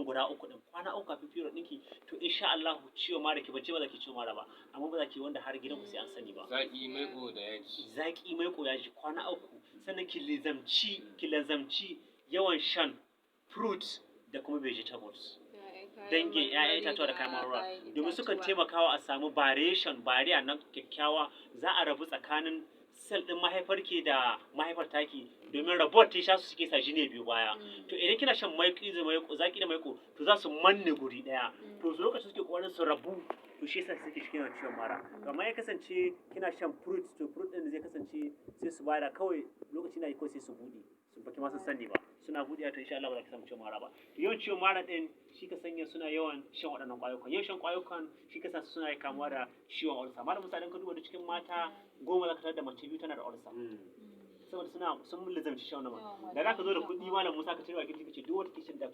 Guda uku din, kwana 3 kafin period ɗinki, to insha Allah ciwon mara ki bace ba za ki ciwon mara ba, amma ba za ki wanda har gidanku sai an sani ba. Zaƙi, maiƙo da yaji. Zaƙi, maiƙo, yaji, kwana 3. Sannan ki lazamci yawan shan fruit da kuma vegetables, dangin 'ya'yan itatuwa da kayan marmara, domin sukan taimakawa a samu variation, barrier na kyakkyawa. Za a rabu tsakanin cell ɗin mahaifarki da mahaifar taki, domin rabuwar ta sha su suke sa jini biyu baya. To idan kina shan maiƙi da maiƙo, zaƙi da maiƙo, to za su manne guri ɗaya. To su lokacin suke ƙoƙarin su rabu, to shi yasa suke kina ciwon mara. To amma ya kasance kina shan fruit, to fruit ɗin zai kasance sai su bada kawai lokaci na yi kawai sai su buɗe su, baki ma sun sani ba suna buɗewa. To insha Allah ba za ki samu ciwon mara ba. To yawan ciwon mara ɗin shi ka sanya suna yawan shan waɗannan ƙwayukan. Yawan shan ƙwayukan shi ka sa su suna kamuwa da ciwon ulcer. Malam Musa, idan ka duba da cikin mata 10, za ka tarar da mace biyu tana da ulcer, saboda suna sun lizamci shan wannan. Da za ka zo da kuɗi, Malam Musa, ka cire bakin ka ce duk wata kishin da